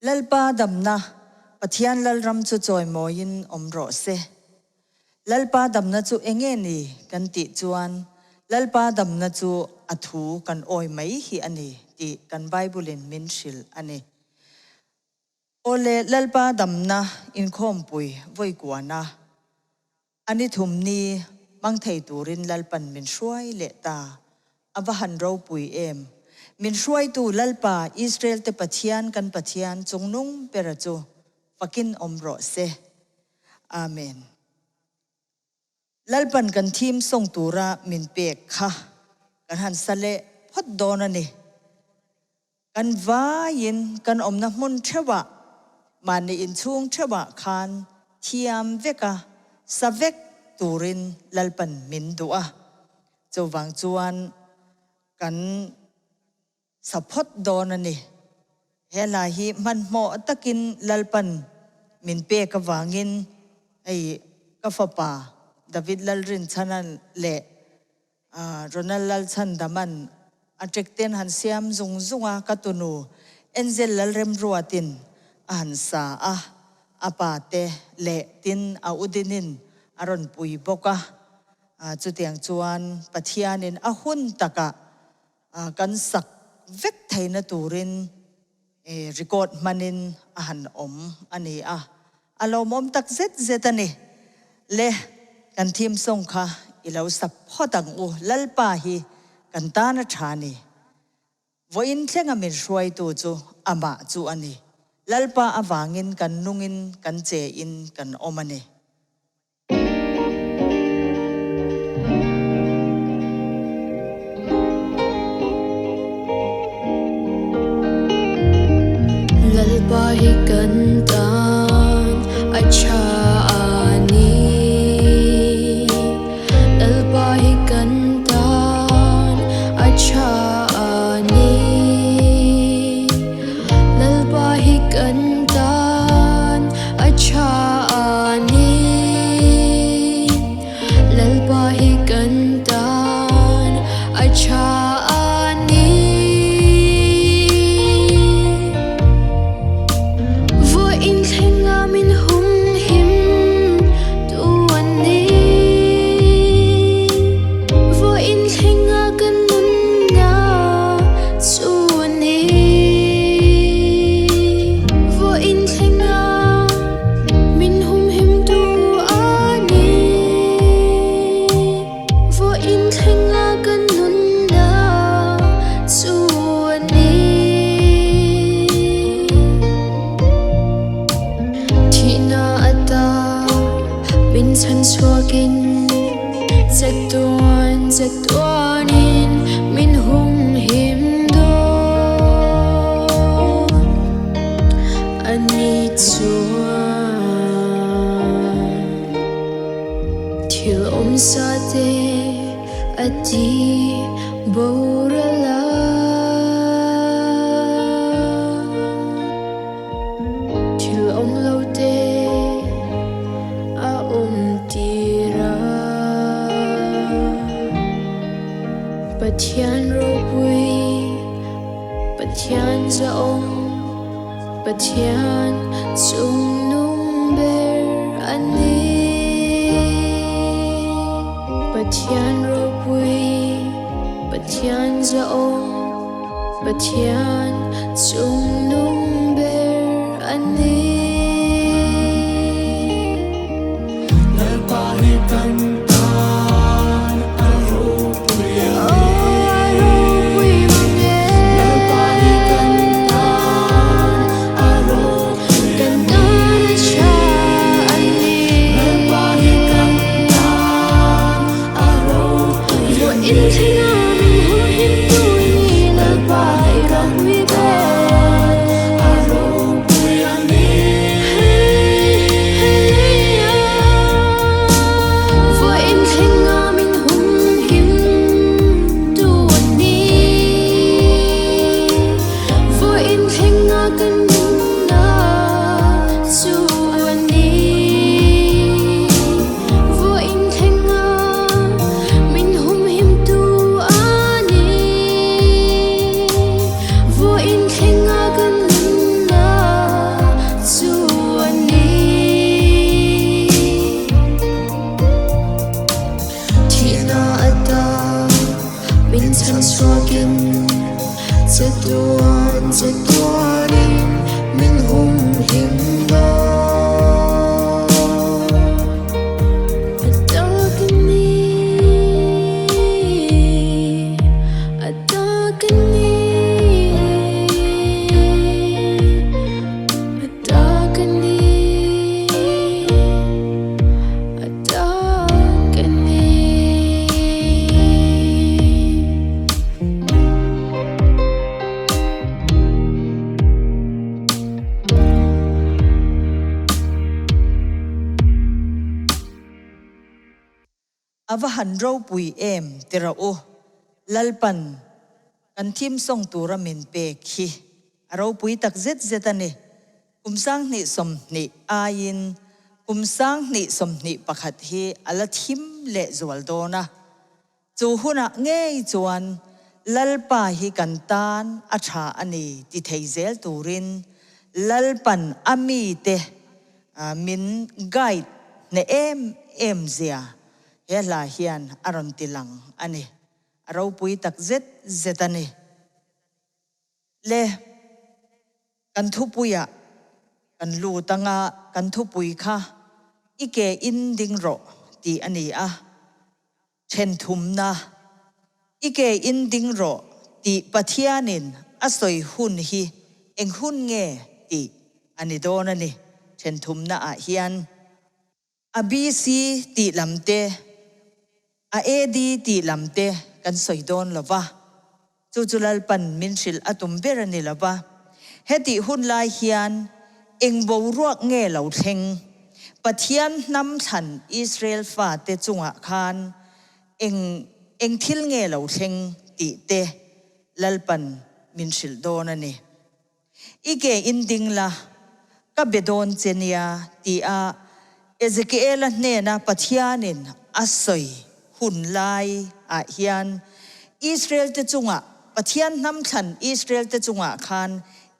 Lalpa damna, Pathian Lalram chu chawimawiin awm rawh se. Lalpa damna chu enge ni kan tih chuan Lalpa damna chu a thu kan awi mai hi a ni tih kan Bible-in min hrilh a ni. Awle Lalpa damna inkhawmpui vawikuana a ni thum ni hmang thei turin Lalpan min hruai leh ta. A va han ropui em! Min hruaitu Lalpa, Israel-te Pathian kan Pathian chungnung bera chu fakin awm rawh se. Amen. Lalpan kan theme song tura min pek kha kan han sa leh phawt dawn a ni. Kan vaiin kan awmna hmun theuhah, mahni inchhung theuhah khan thiam veka sa vek turin Lalpan min duh a. Chuvang chuan kan sa phawt dawn a ni. He hla hi hmanhmawh takin Lalpan min pek avangin hei ka fapa David Lalrinchhana leh Ronald Lalchhandaman a ṭekten han siam zung zung a, ka tunu Enzel Lalremruatin a han sa a, a pa te leh tin a udinin a rawn pui bawk a. Chutiang chuan Pathianin a hun takah kan sak vek theihna turin record hmanin a han awm a ni a, a lawmawm tak zet zet a ni. Le, kan theme song kha i lo sak phawt ang u, Lalpa hi kan tan a tha ni. Vawiin thlenga min hruaitu chu amah chu a ni. Lalpa avangin kan nungin kan chein kan awm a ni. Lalpa hi kan tan a tha a ni. Lalpa hi kan tan a tha a ni. Lalpa hi kan tan a tha a ni. Lalpa hi kan tan a tha a ni. Vawiin thlenga min hum him tu an ni. Vawiin thlenga kan nunna chu a ni. Vawiin thlenga min humhim tu a ni. Vawiin thlenga kan nunna chu a ni. Thihna ata min chhan chhuakin chatuan chatuanin min humhim dawn a ni chuan thil awmsa te a ti boral a. Thil awm lo te a awm tir a. Pathian ropui, Pathian zahawm, Pathian chungnung ber a ni. Pathian ropui, Pathian zahawm, Pathian chungnung ber a ni. Lalpa hi kan tan a ropui a ni. Lalpa hi kan tan a ropui a ni. Lalpa hi kan tan a ropui a ni. Lalpa hi kan tan A va han ropui em ti rawh u, Lalpan kan theme song tura min pek hi a ropui tak zet zet a ni. Kum 2020 aiin kum 2021 hi a la thim leh zual dawn a. Chu hunah ngei chuan Lalpa hi kan tan a tha a ni ti thei zel turin Lalpan a mite min guide hneh em em zia he hla hian a rawn ti lang a ni. A ropui tak zet zet a ni. Le, kan thupuiah kan lut anga kan thupui kha i ke in ding rawh tih a ni a. Thenthumna, I ke in ding rawh tih Pathianin a sawi hun hi eng hun nge tih a ni dawn a ni. Thenthumna ah hian a BC tih lam te, a AD tih lam te kan sawi dawn lo va. Chu chu Lalpan min hrilh a tum ber a ni lo va. Hetih hun lai hian eng boruak nge lo thleng? Pathian hnam thlan Israel fate chungah khan eng eng thil nge lo thleng tih te Lalpan min hrilh dawn a ni. I ke in ding la, ka be dawn che nia, ti a Ezekiela hnena Pathianin a sawi hun lai ah hian Israel te chungah, Pathian hnam thlan Israel te chungah khan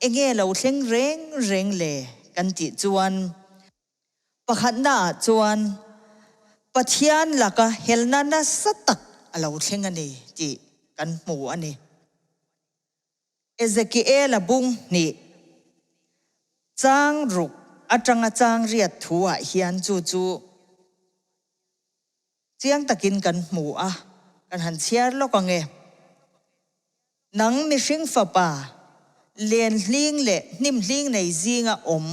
enge lo thleng reng reng le kan tih chuan pakhatna ah chuan Pathian laka helna nasa tak a lo thleng a ni tih kan hmu a ni. Ezekiela bung hnih chang ruk atanga chang riat thu ah hian chu chu chiang takin kan hmu a, kan han chhiar lawk ang e. Nang mihring fapa, len hling leh hnim hling nei zinga awm,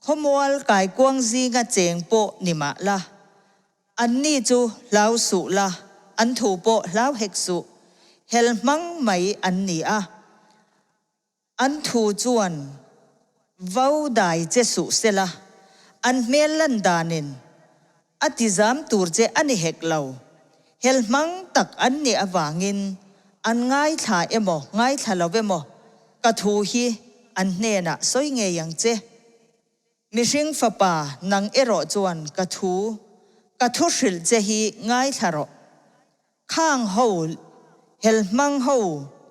khawmual kaikuang zinga cheng pawh ni mah la, Anni chu hlau suh la, an thu pawh hlau hek suh. Hel hmang mai an ni a. An thu chuan vo dai che suh se la, an hmel lan danin a ti zam tur che a ni hek lo. Hel hmang tak an nih avangin an ngaithla emaw ngaithla lo emaw ka thu hi an hnenah sawi ngei ang che. Mihring fapa, nang erawh chuan ka thu, ka thu hrilh che hi ngaithla rawh. Khang ho, hel hmang ho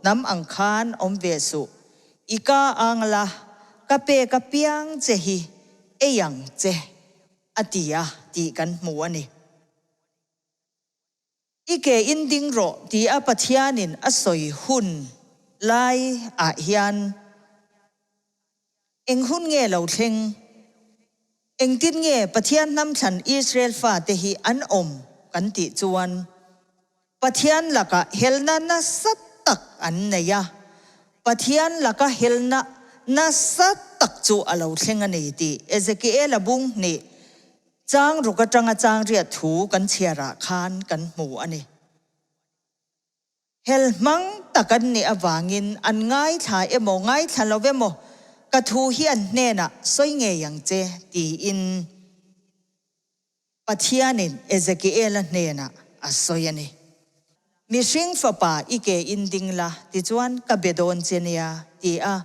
hnam ang khan awm ve suh. I ka ang la, ka pek apiang che hi ei ang che, a ti a tih kan hmu a ni. I ke in ding rawh ti a Pathianin a sawi hun lai ah hian eng hun nge lo thleng? Engtin nge Pathian hnam thlan Israel fate hi an awm kan tih chuan Pathian lakah helna nasa tak an nei a, Pathian laka helna nasa tak chu a lo thleng a ni tih Ezekiela bung hnih Chang ruk atanga chang riat thu kan chhiarah khan kan hmu a ni. Hel hmang tak an nih avangin an ngaithla emaw ngaithla lo emaw ka thu hi an hnenah sawi ngei ang che tiin Pathianin Ezekiela hnenah a sawi a ni. Mihring fapa i ke in ding la, tichuan ka be dawn che nia, ti a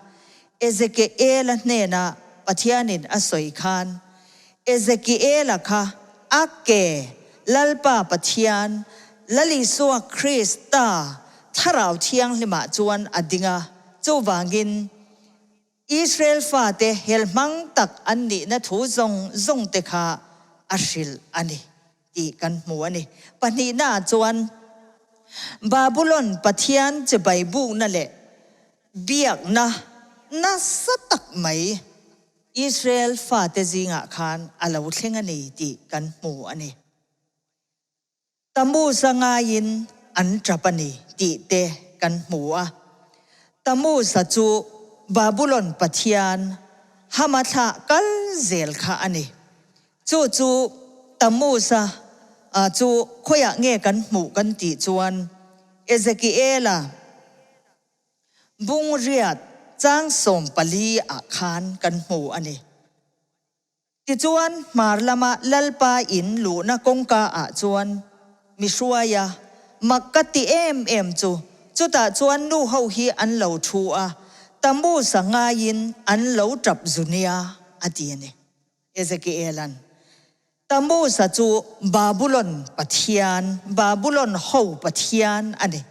Ezekiela hnena Pathianin a sawi khan, Ezekiela kha a ke Lalpa Pathian, Lal Isua Krista Thlarau Thianghlimah chuan a ding a, chuvangin Israel fate hel hmang tak an nihna thu zawng zawng te kha a hrilh a ni tih kan hmu a ni. Pahnihnaah chuan Babulon Pathian chibai bukna leh biakna nasa tak mai Israel fate zingah khan a lo thleng a ni tih kan hmu a ni. Tammuz-a ngaiin an ṭap a ni tih te kan hmu a. Tammuz-a chu Babulon pathian Hama thlah kal zel kha a ni. Chu chu Tammuz-a chu khawiah nge kan hmuh kan tih chuan Ezekiela bung riat chang 14 ah khan kan hmu a ni. Tichuan, hmar lama Lalpa in luhna kawngka ah chuan. mi hruai a, mak ka ti em em chu chutah chuan nu ho hi an lo thu a, Tammuz-a ngaiin an lo tap zu nia a ti a ni. Ezekiel-a'n Tammuz-a chu Babulon pathian, Babulon ho pathian a ni.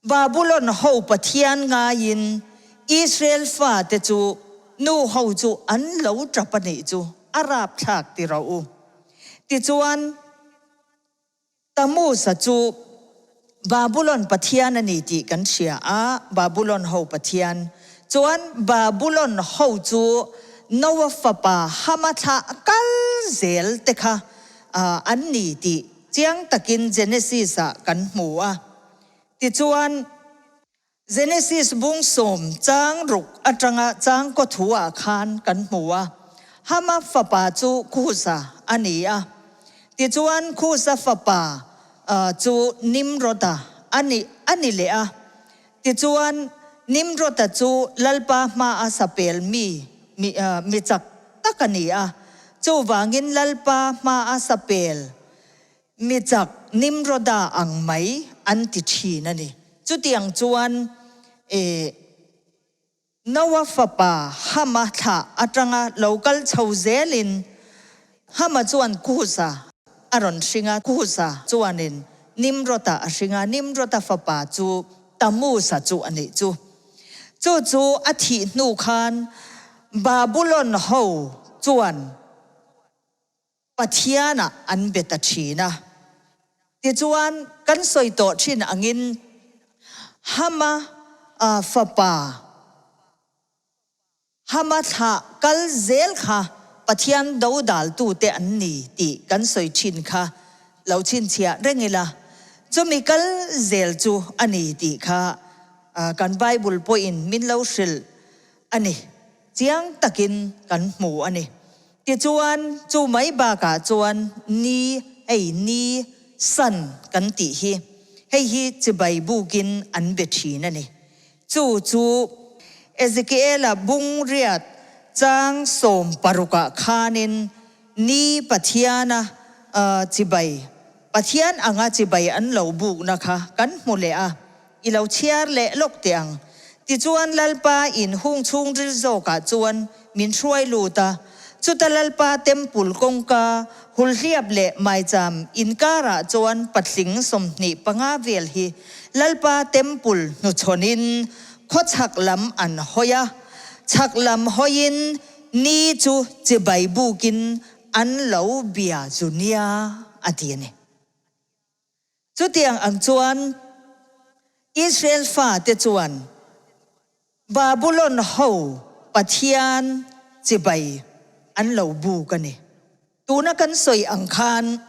Babulon ho pathian ngaiin Israel fate chu nu ho chu an lo tap a nih chu a rapthlak ti rawh u. Tichuan, Tammuz-a chu Babulon pathian a ni tih kan hria a, Babulon ho pathian. Chuan Babulon ho chu Noah fapa Hama thlah kal zel te kha an ni tih chiang takin Genesis-ah kan hmu a. Tichuan, Genesis bung sawm chang ruk atanga chang kaw thu-ah khan kan hmu a, Hama fapa chu Kusa a ni a. Tichuan, Kusa fapa chu Nimroda a ni a ni leh a. Tichuan, Nimroda chu Lalpa hmaa sapel mi mi chak tak a ni a. Chuvangin Lalpa hmaa sapel Mi chak Nimroda ang mai an ti thin a ni. Chutiang chuan e Noah fapa Hama thlah atanga lo kal chho zelin Hama chuan Kusa a rawn hring a, Kusa chuanin Nimroda a hring a, Nimroda fapa chu Tamusa chu a nih chu. Chu chu a thih hnu khan Babulon ho chuan Pathianah an be ta thin a. Tichuan, kan sawi tawh thin angin Hama fapa Hama thlah kal zel kha Pathian dodaltute an ni tih kan sawi thin kha lo chhinchhiah reng ila, chumi kal zel chu a ni tih kha kan Bible pawhin min lo hrilh a ni. Chiang takin kan hmu a ni. Tichuan, chu mai bakah chuan ni, hei ni, sun, kan tih hi, hei hi chibai bukin an be thin a ni. Chu chu Ezekiela bung riat chang 16ah khanin ni Pathiana chibai, Pathian anga chibai an lo bukna kha kan hmu leh a. I lo chhiar leh lawk teh ang. Tichuan Lalpa in hung chhungril zawkah chuan min hruai lut a, chuta Lalpa temple kawngka hulhliap leh maicham inkarah chuan patling 25 vel hi Lalpa temple hnuchhawnin khawchhak lam an hawi a, chhak lam hawiin ni chu chibai bukin an lo bia zu nia a ti a ni. Chutiang ang chuan Israel fate chuan Babulon ho pathian chibai an lo buk a ni. Tuna kan sawi ang khan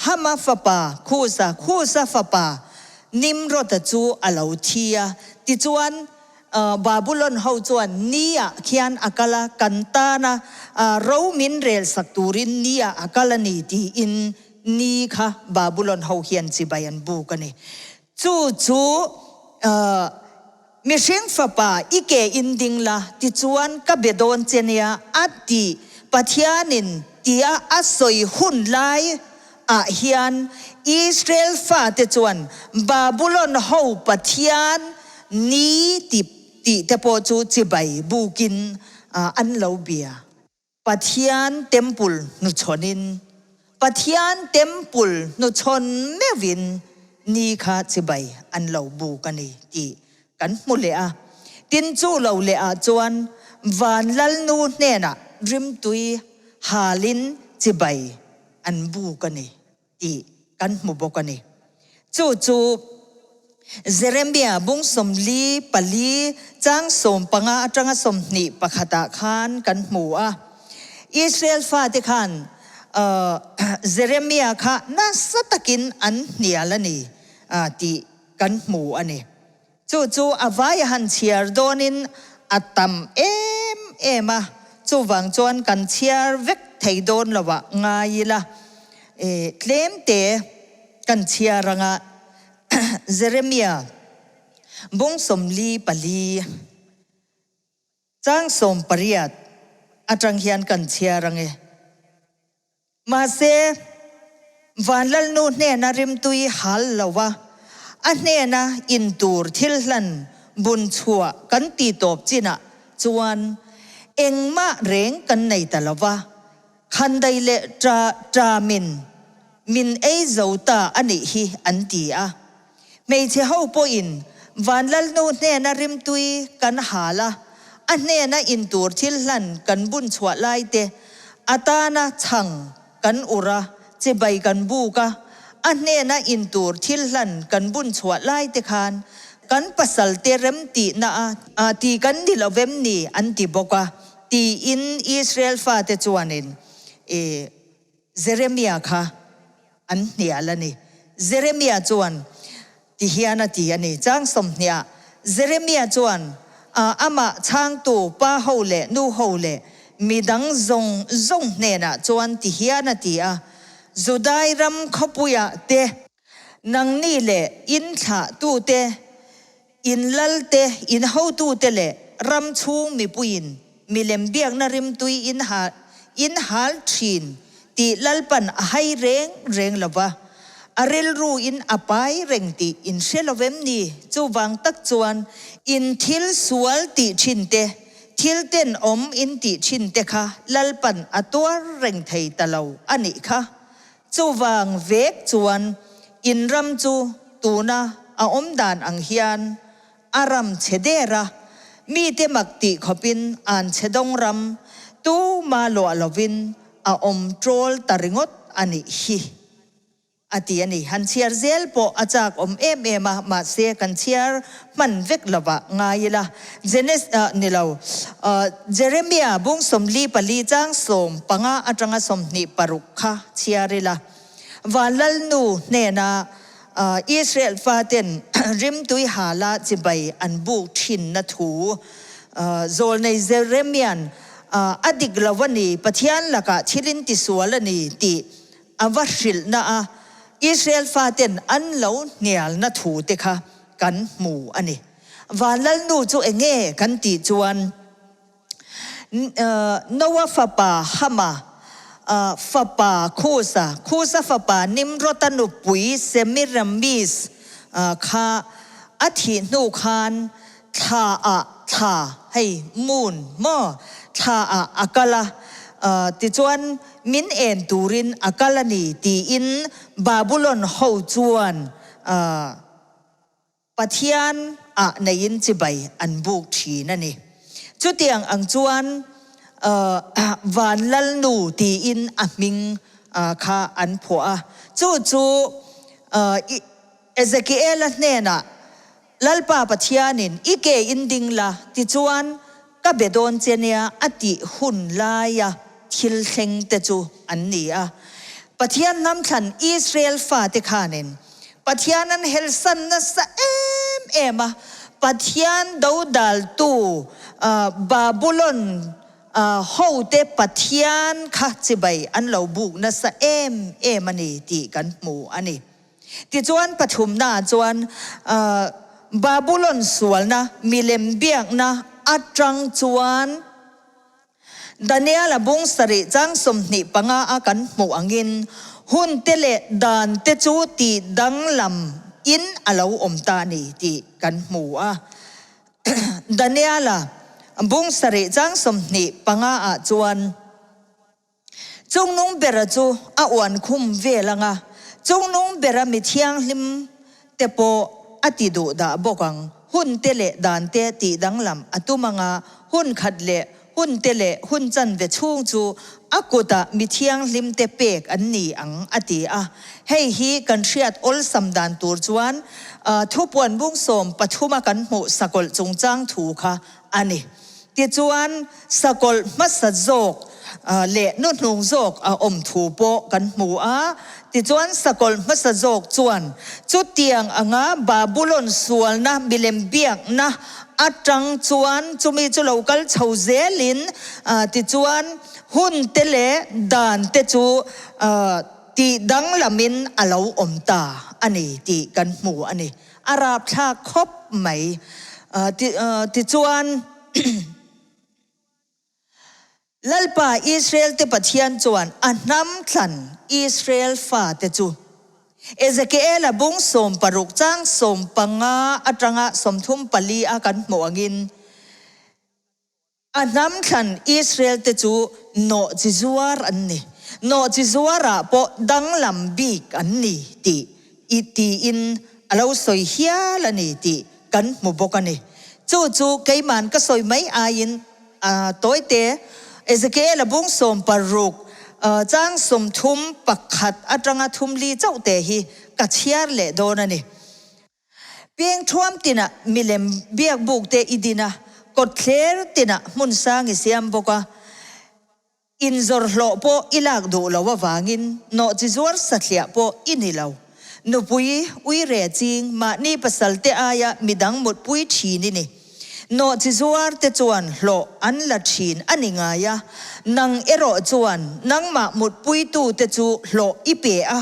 Hama fapa Khusa, Khusa fapa Nimroda chu a lo thi a, tichuan Babulon ho chuan ni-ah khian a kal a, kan tana ro min rel sak turin ni-ah a kal a ni tiin Ni kha Babulon ho hian chibai an buk a ni. Chu chu mihring fapa i ke in ding la tichuan ka be dawn che nia a ti Pathianin tia a sawi hun lai ah hian Israel fate chuan Babulon ho Pathian ni ti tih te pawh chu chibai bukin an lo bia. Pathian temple hnuchhawnin, Pathian temple hnuchhawn meuhin ni kha chibai an lo buk a ni tih kan hmu leh a. Tin chu lo leh ah chuan Van Lalnu hnenah rimtui halin chibai an buk a ni tih kan hmu bawk a ni. Chu chu Jeremia bung 44 chang 15 atanga 21 ah khan kan hmu a. Israel fate khan Jeremia kha nasa takin an hnial a ni tih kan hmu a ni. Chu chu a vai a han chhiar dawnin a tam em em a, chuvang chuan kan chhiar vek thei dawn lo ah ngai ila, tlem te kan chhiar anga Jeremia bung 44 chang 18 atang hian kan chhiar ange. Mahse, Vanlalnu hnena rimtui hal lo a, a hnena in tur thil hlan bun chhuah kan ti tawp chinah chuan engmah reng kan nei ta lo va, khandai leh ṭa ṭamin min ei zo ta a nih hi an ti a. Hmeichhe ho pawhin Vanlalnu hnena rimtui kan hal a, a hnena intur thil hlan kan bun chhuah lai te, a tana chhang kan ur a, chibai kan buk a, a hnena intur thil hlan kan bun chhuah lai te khan kan pasal te remtihna a ti kan ni lo vem ni an ti bawk a, tiin Israel fate chuanin i Jeremia kha an hnial a ni. Jeremia chuan ti hian a ti a ni. Chang sawmhniah Jeremia chuan amah chhangtu pa ho leh nu ho leh mi dang zawng zawng hnenah chuan ti hian a ti a, Judai ram khawpuiah te, nangni leh in thlahtute, In lalte, in hotute leh ram chhung mipuiin milem biakna rimtui in ha in hal thin tih Lalpan a hai reng reng lo va, a rilru in a pai reng tih in hre lo vem ni? Chuvang tak chuan in thil sual tih thin te, thil tenawm in tih thin te kha Lalpan a tuar reng thei ta lo a nih kha. Chuvang vek chuan in ram chu tuna a awm dan ang hian a ram chhe der a, mite mak tih khawpin an chhe dawng ram tuma luah lovin a awm ṭawl ta ringawt a nih hi a ti a ni. Han chhiar zel pawh a chak awm em em a, mahse kan chhiar hman vek lovah ngai ila. Genes ni lo, Jeremia bung 44 chang 15 atanga 26 kha chhiar ila. Vanlalnu hnena Israel faten rimtui hala chibai an buk thinna thu zawlnei Jeremia'n a dik lo a ni, Pathian lakah thil in tisual a ni tih a va hrilhna a Israel faten an lo hnialna thu te kha kan hmu a ni. Vanlalnu chu enge kan tih chuan Noa fapa Hama fapa Khusa, Khusa fapa Nimrota nupui Semiramis kha a thih hnu khan thla ah thla, hei moon maw, thla ah a kal a, tichuan min en turin a kal a ni tiin Babulon ho chuan Pathian ah neiin chibai an buk thin a ni. Chutiang ang chuan Vanlalnu tiin a hming kha an phuah a. Chu chu Ezekiela hnenah Lalpa Pathianin i ke in ding la tichuan ka be dawn che nia a tih hun laia thil thleng te chu an ni a. Pathian hnamthlan Israel fate khanin Pathian an helsan nasa em em a, Pathian dodaltu Babulon hote Pathian kha chibai an lo buk nasa em em a ni tih kan hmu a ni. Tichuan pathumnaah chuan Babulon sualna milem biakna atang chuan Daniela bung sarih chang 25 a kan hmuh angin hun te leh dan te chu tih danglam in a lo awm ta a ni tih kan hmu a. Daniela bung sarih chang 25 ah chuan Chungnung bera chu a uan khum vel ang a, chungnung bera mi thianghlim te pawh a ti duh dah bawk ang. Hun te leh dan te tih danglam a tum ang a, hun khat leh hun te leh hun chanve chhung chu a kutah mi thianghlim te pek an ni ang a ti a. Hei hi kan hriat awlsam dan tur chuan thupuan bung 13 a kan hmuh sakawlh chungchang thu kha a ni. Tichuan, sakawlh hmasa zawk leh nuhnung zawk a awm thu pawh kan hmu a. Tichuan, sakawlh hmasa zawk chuan chutiang anga Babulon sualna milem biakna atang chuan chumi chu lo kal chho zelin, tichuan hun te leh dan te chu tih danglamin a lo awm ta a ni tih kan hmu a ni. A rapthlak khawp mai. Tichuan, Lalpa Israel-te Pathian chuan a hnam thlan Israel fate chu Ezekiela bung 16 chang 15 atanga 34 a kan hmuh angin a hnam thlan Israel-te chu nawhchi zuar an ni. Nawhchi zuarah pawh danglam bik an ni tih i tiin a lo sawi hial a ni tih kan hmu bawk a ni. Chu chu keiman ka sawi mai aiin a tawite Ezekiel-a bung 16 chang 31 atanga thumli chauh te hi ka chhiar leh dawn a ni. Peng thuam tinah milem biakbuk te i din a, kawtthler tinah hmun sang i siam bawk a. Inzawrhlawh pawh i lak duh lo avangin nawhchi zuar sathliah pawh i ni lo. Nupui uire ching mahni pasalte aia midang mutpui thin i ni. Nawhchi zuar te chuan hlawh an la thin a ni ngai a, nang erawh chuan nangmah mutpuitu te chu hlawh i pe a,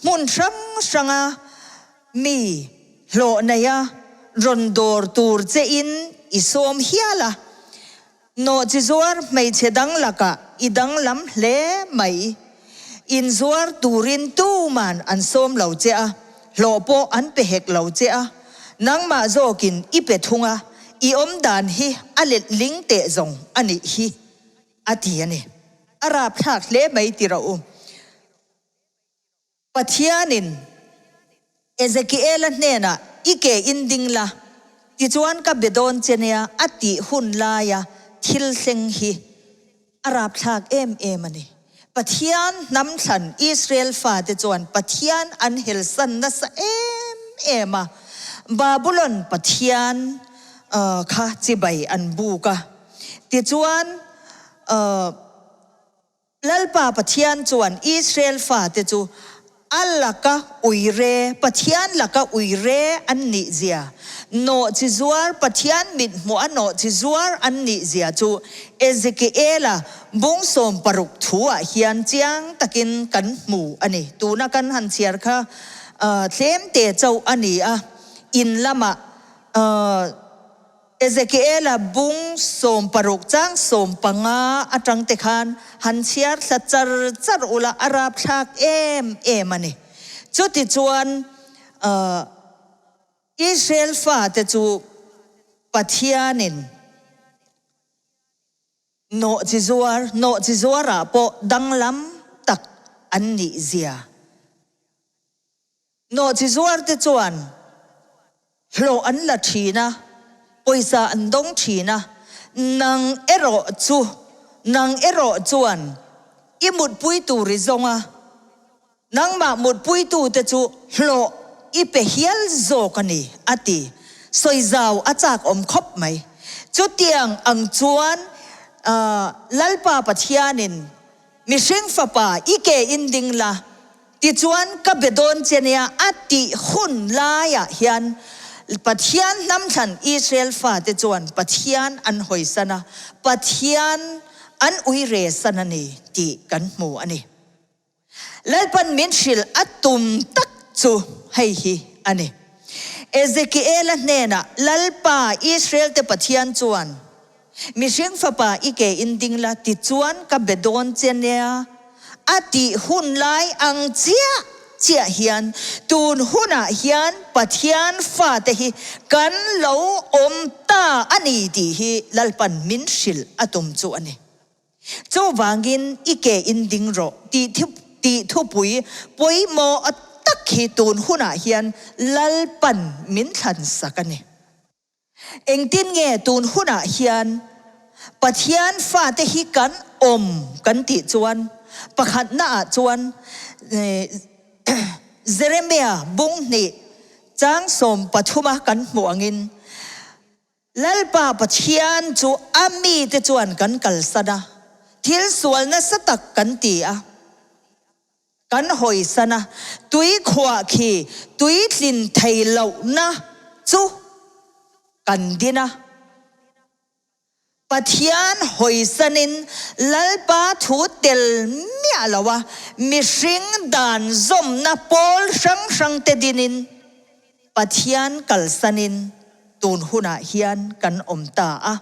hmun hrang hranga mi hlawh neia rawn dawr tur che in i sawm hial a. Nawhchi zuar hmeichhe dang lakah i danglam hle mai. Inzuar turin tuman an sawm lo che a, hlawh pawh an pe hek lo che a. Nangmah zawkin i pe thung a, i awmdan hi a let ling teh zawng a nih hi, a ti a ni. A rapthlak hle mai ti rawh u. Pathianin Ezekiela hnenah, I ke in ding la, tichuan ka be dawn che nia a tih hun laia thil thleng hi a rapthlak em em a ni. Pathian hnam thlan Israel fate chuan Pathian an helsan nasa em em a, Babulon Pathian kha chibai an buk a, tichuan Lalpa Pathian chuan Israel fate chu a laka uire, Pathian laka uire an nih zia, nawhchi zuar, Pathian mit hmuh a nawhchi zuar an nih zia chu Ezekiela bung 16 thu ah hian chiang takin kan hmu a ni. Tuna kan han chhiar kha tlemte chauh a ni a, in lamah Ezekiela bung 16 chang 15 atang te khan han chhiar thla char char ula a rapthlak em em a ni. Chuti chuan Israel fate chu Pathianin nawhchi zuar, nawhchi zuarah pawh danglam tak an nih zia. Nawhchi zuarte chuan hlawh an la thin a, pawisa an dawng thin a, nang erawh chu, nang erawh chuan i mutpui tur i zawng a, nangmah mutpuitute chu hlawh i pe hial zawk a ni, a ti. Sawi zau a chak awm khawp mai. Chutiang ang chuan Lalpa Pathianin Mihring fapa, i ke in ding la, tichuan ka be dawn che nia a tih hun laiah hian Pathian hnamthlan Israel fate chuan Pathian an hawisan a, Pathian an uire san a ni tih kan hmu a ni. Lalpan min hrilh a tum tak chu hei hi a ni. Ezekiela hnenah Lalpa Israel-te Pathian chuan, Mihring fapa i ke in ding la tichuan ka be dawn che nia a tih hun lai ang chiah chiah hian tun hunah hian Pathian fate hi kan lo awm ta a ni tih hi Lalpan min hrilh a tum chu a ni. Chuvangin i ke in ding rawh tih tih thupui pawimawh tak hi tun hunah hian Lalpan min thlan sak a ni. Engtin nge tun hunah hian Pathian fate hi kan awm kan tih chuan pakhatna ah chuan Jeremia bung hnih chang 13 a kan hmuh angin Lalpa Pathian chu a mite chuan kan kalsan a, thil sual nasa tak kan ti a. Kan hawisan a, tui khuah khi tui tlin thei lohna chu kan din a. Pathian hawisanin Lalpa thu tel miah lo a, mihring dan zawmna pawl hrang hrangte dinin Pathian kalsanin tun hunah hian kan awm ta a.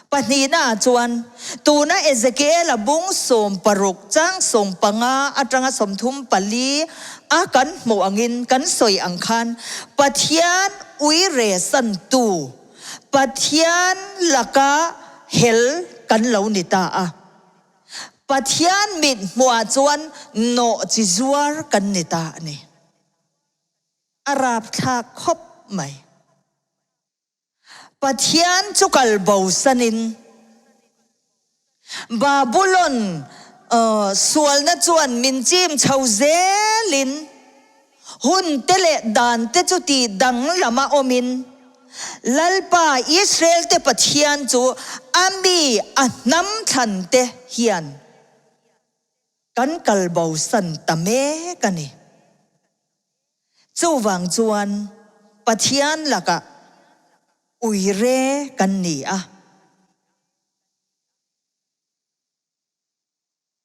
Pahnihnaah chuan, tuna Ezekiela bung 16 chang 15 atanga 34 a kan hmuh angin kan sawi ang khan Pathian uire santu, Pathian laka hel kan lo ni ta a. Pathian mit hmuhah chuan nawh chi zuar kan ni ta a ni. A rapthlak khawp mai. Pathian chu kal bosanin Babulon sualna chuan min chim chho zelin hun te leh dan te chu tih danglam a awmin Lalpa Israel te Pathian chu a mi a hnam thlan te hian kan kal bosan ta mek a ni. Chuvang chuan Pathian lakah uire kan ni a.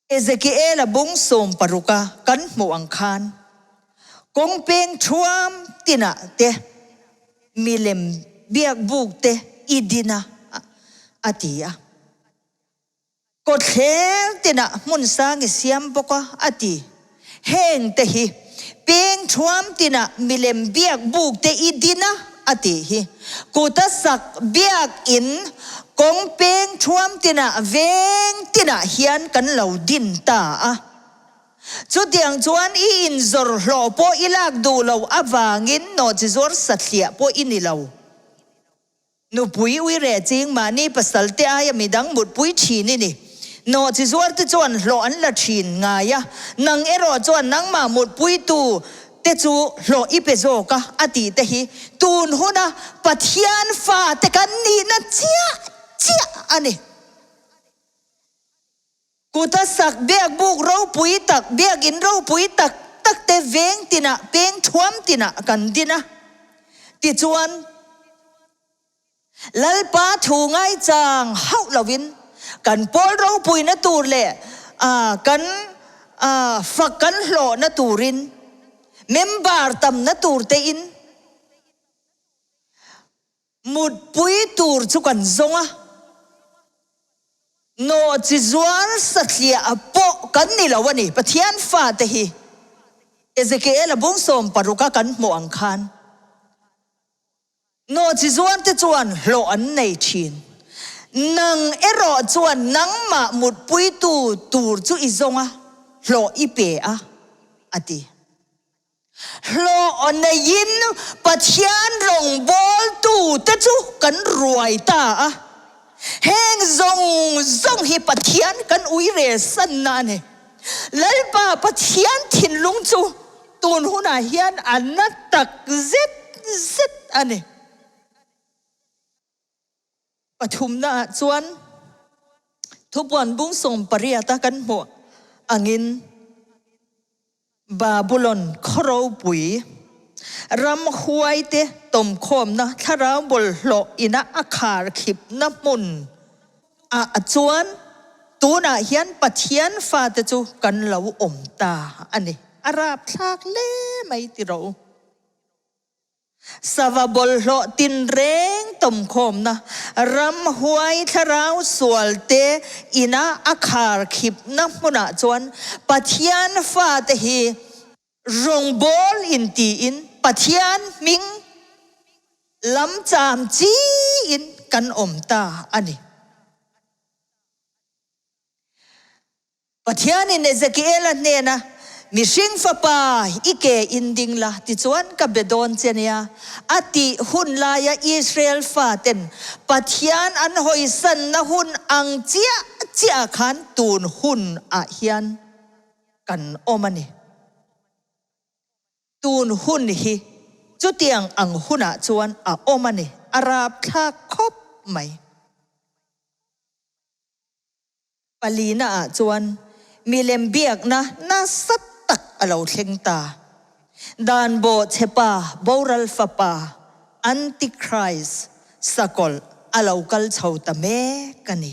Ezekiela bung 16 a kan hmuh ang khan kawng peng thuam tinah te milem biakbuk te i din a, a ti a. Kawtthler tinah hmun sang i siam bawk a, a ti. Heng te hi peng thuam tinah milem biak buk te i din a, a tih hi. Kuta sak biak in kawng peng thuam tinah veng tinah hian kan lo din ta a. Chutiang chuan i inzawr hlawh pawh i lak duh loh avangin nawhchizuar sathliah pawh i ni lo. Nupui uire ching mahni pasal te aia midang mutpui thin i ni. Nawhchi zuar te chuan hlawh an la thin ngai a, nang erawh chuan nangmah mutpuitu te chu hlawh i pe zawk a, a tih te hi tun huna Pathian fate kan nihna chiah chiah a ni. Kuta sak biakbuk ropui tak, biakin ropui tak tak te veng tinah, peng thuam tinah kan din a. Tichuan, Lalpa thu ngaichang hauh lovin kan pawl ropuina tur leh kan fak kan hlawhna turin, member tamna tur tein, Mutpui tur chu kan zawng a, nawhchi zuar sathliah pawh kan ni lo a ni. Pathian fate hi Ezekiel-a bung 16 a kan hmuh ang khan nawhchi zuarte chuan hlawh an nei thin. Nang erawh chuan nangmah mutpuitu tur chu i zawng a, hlawh i pe a, a ti. Hlawh neiin Pathian rawngbawltute chu kan ruai ta a, heng zawng zawng hi Pathian kan ui rel sanna a ni. Lalpa Pathian thinlung chu tun hunah hian a na tak zet zet a ni. Pathumnaah chuan thupuan bung 18 a kan hmuh angin, Babulon khaw ropui, ramhuaite tawmkhawmna thlarau bawlhhlawh ina a khar khipna hmun ah chuan tunah hian Pathian fate chu kan lo awm ta a ni. A rapthlak hle mai ti rawh u. Sava bawlhhlawh tinreng tawmkhawmna, ramhuai thlarau sualte ina a khar khipna hmunah chuan Pathian fate hi rawngbâwl intiin Pathian hming lam cham chiin kan awm ta a ni. Pathianin Ezekiela hnena, Mihring fapa, i ke in ding la, tichuan ka be dawn che nia, a tih hun laia Israel faten Pathian an hawisanna hun ang chiah chiah khan tun hun ah hian kan awm a ni. Tun hun hi chutiang ang hunah chuan a awm a ni, a rapthlak khawp mai. Palina ah chuan milem biakna nasa tak a lo thleng ta. Dan bawhchhepa, boral fapa, Antichrist, sakawlh a lo kal chho ta mek a ni.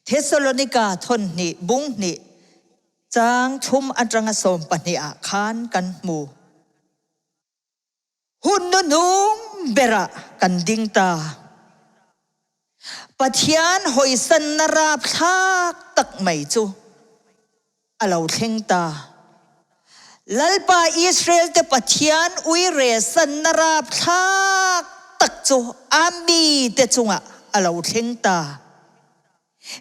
Thesalonika thawn hnih bung hnih chang thum atanga 12 ah khan kan hmu. Hun nuhnung berah kan ding ta. Pathian hawisanna rapthlak tak mai chu a lo thleng ta. Lalpa Israel-te Pathian uiresanna rapthlak tak chu a mite chungah a lo thleng ta.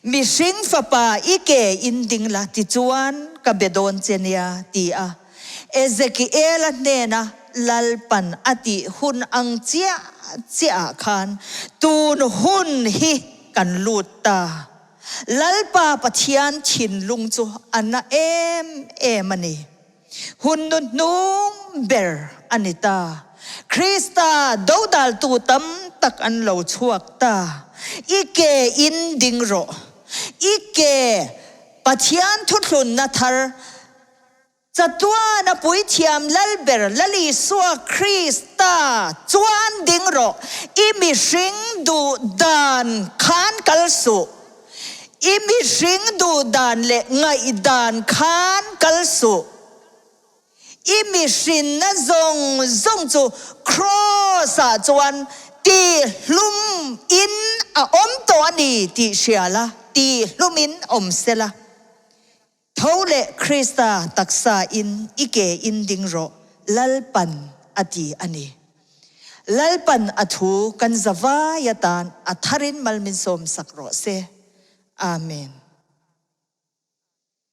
Mihring fapa i ke in ding la tichuan ka be dawn che nia, ti a Ezekiela hnena Lalpan a tih hun ang chiah chiahah khan tun hun hi kan lut ta. Lalpa Pathian thinlung chu a na em em a ni. Hun nu hnung ber a ni ta. Krista dodaltu tam tak an lo chhuak ta. I ke in ding rawh. I ke Pathian thuthlunna thar chatuana puithiam Lalber Lal Isua Krista chuan ding rawh. I mihring duh dan khan kal suh. I mihring duh dan leh ngaih dan khan kal suh. I mihrinna zawng zawng chu Kraws ah chuan tihlum in a awm tawh a ni tih hria la, tihlum in awm se la. Tho leh Krista taksa in i ke in ding rawh, Lalpan a ti a ni. Lalpan a thu kan zavai atan a tharin mal min sawmsak rawh se. Amen.